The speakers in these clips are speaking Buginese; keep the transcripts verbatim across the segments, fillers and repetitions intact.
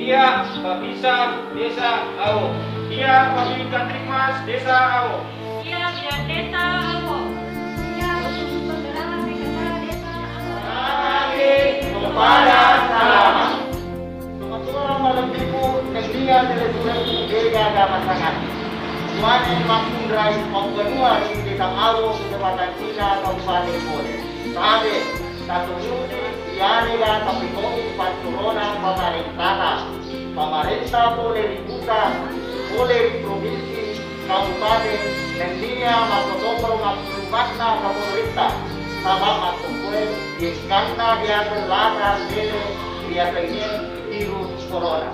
Ia Babinsa Desa Awo. Ia Babinkamtibmas Desa Awo. Ia Bidan Desa Awo. Ia Babinsa Penggerangan P K K Desa Awo. Selamat pagi, kepada salam. Tomatoa malebbiku, nennia tele-tulekku, de gaga masanganni. Muane makkunrai pambanua ri Desa Awo, Kecamatan Cina, Kabupaten Pole. Tabe, taturuti, iarega tapikoi panturona pamarentata, pamarenta pole ri kota, pole ri provinsi, kabupaten, nennia makkotoparo mappulunganna kapolresta, saba makkokkoe diengkanna diaseng lata lele riasengnge virus corona.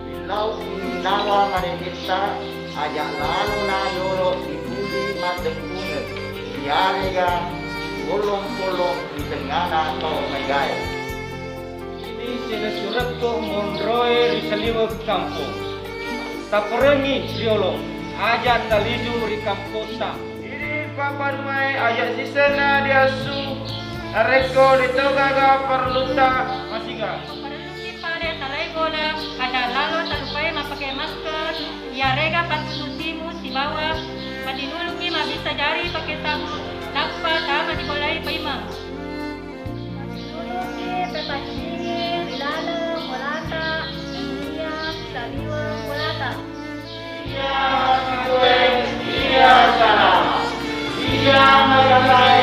Billau sininnawa madecetta, aja lalona jolo dituli maddekkungeng, iarega gollong-gollong ri tengngana tau maegae. Idi sena surekko monroe ri saliweng kampong. Taperengi riolo, aja taliju ri kampotta. Idi papparumae aja sisenna diassu, narekko deto gaga parellutta masiga. Parelluki pada talai gola, aja lalo talupai mappake masker, iarega pattutu timu sibawa patinuluki mabbissa jari pake sabung, nappa tama dibolai paimeng. Patinuluki pepaccingi ri laleng bolata, nennia saliweng bolata. Iya matueng, iya salama. Iya magamai,